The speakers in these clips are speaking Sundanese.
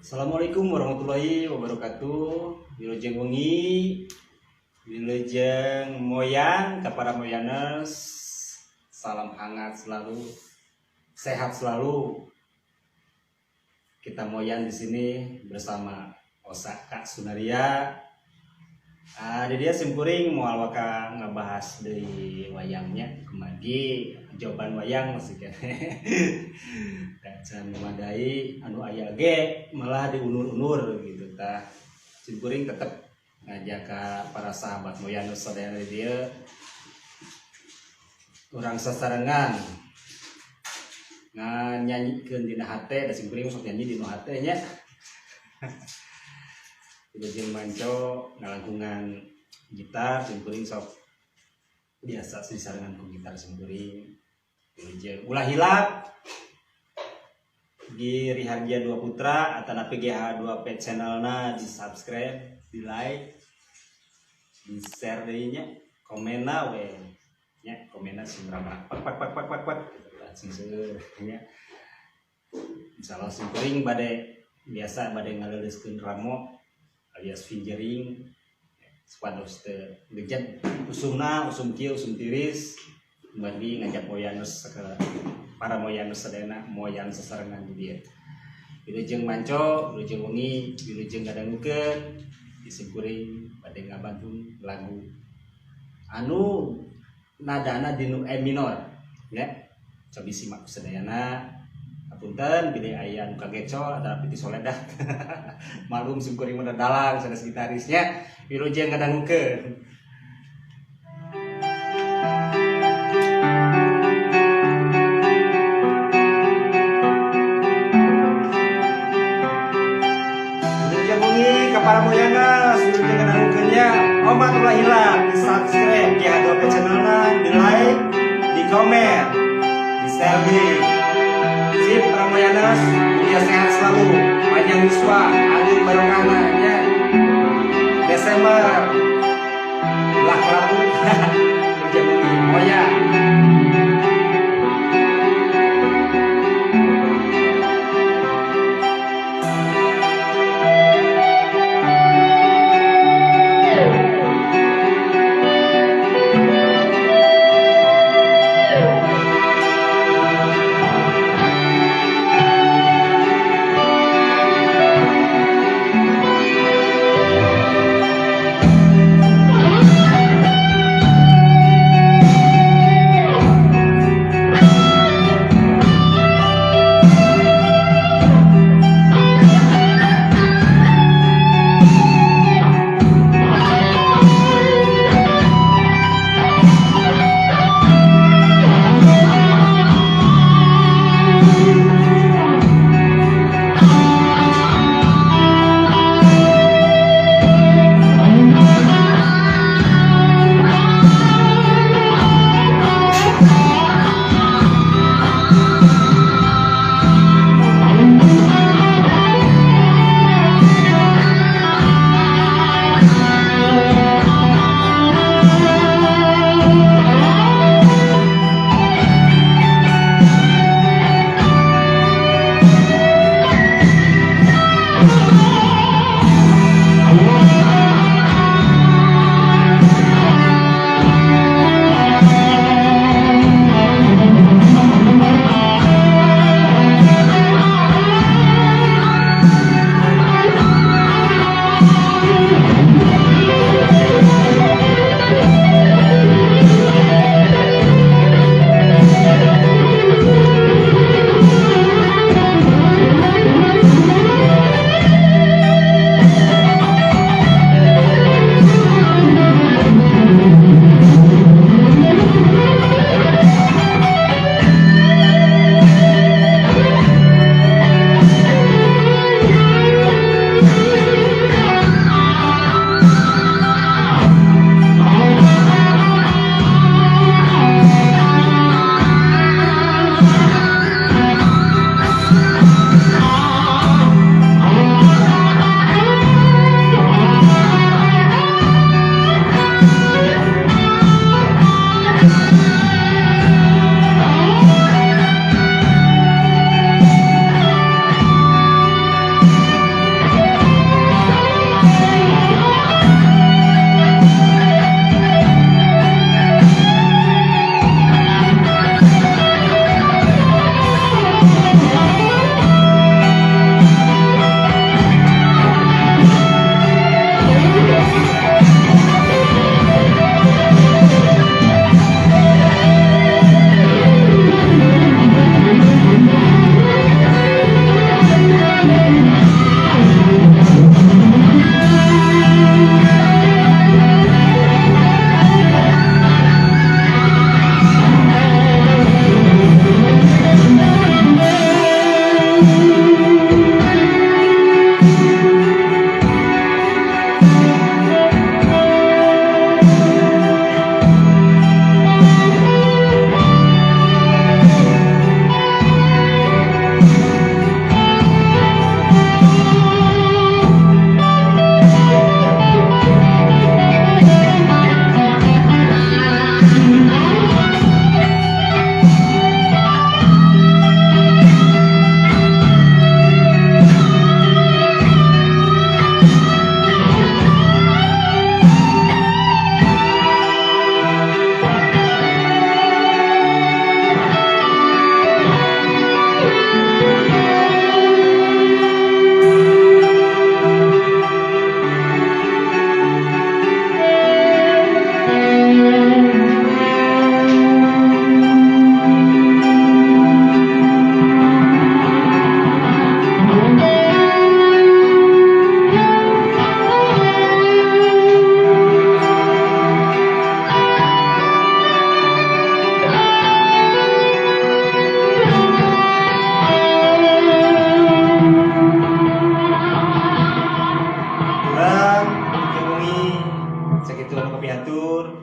Assalamualaikum warahmatullahi wabarakatuh. Wilujeng wengi, wilujeng moyan kepada moyaners. Salam hangat selalu, sehat selalu. Kita moyan di sini bersama Osaka Sunaria. Di dia simkuring moal waka ngebahas dari wayangnya kemagi jawaban wayang masih keneh. Can memadai anu aya ge malah diunur-unur gitu tah. Simkuring tetep ngajak ka para sahabat moyan sadayana di dieu urang sasarengan nganyanyikeun dina hate da simkuring sok nyanyi dina hate nya. Wilujeng manco ngalangkungan gitar simkuring sok biasa sasarengan ku gitar simkuring. Wilujeng ulah hilap Giri Harja 2 Putra atau GH2P channelna di subscribe, di like, di share deui nya, komenna we nya, komenna sing ramah pak pak pak pak pak pak sing seueur nya. Insyaallah simkuring bade biasa bade ngaleuleuskeun ramo alias fingering supados teu gejet usumna usum kieu usum tiris bari ngajak moyanus ke para moyanus sadayana moyan sasarengan di dieu. Wilujeng manco, wilujeng wengi, wilujeng ngadangukeun simkuring bade ngabantu lagu anu nadana dinu E minor ya. Cobi simak sadayana. Apunten bilih aya anu kagecol atawa piti soledah. Malum simkuring mah dalang sanes gitarisnya. Wilujeng ngadangukeun. Para moyanas, wilujeng ngadangukeunnya. Omat ulah hilap di subscribe GH2P channelna, di like, di komen, di share di. Sip para moyanas, mugia sehat selalu, panjang yuswa, agung barokahna nya. Desember belah kelabu. Wilujeng wengi moya.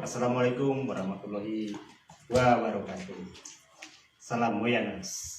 Assalamualaikum warahmatullahi wabarakatuh. Salam Moyanas.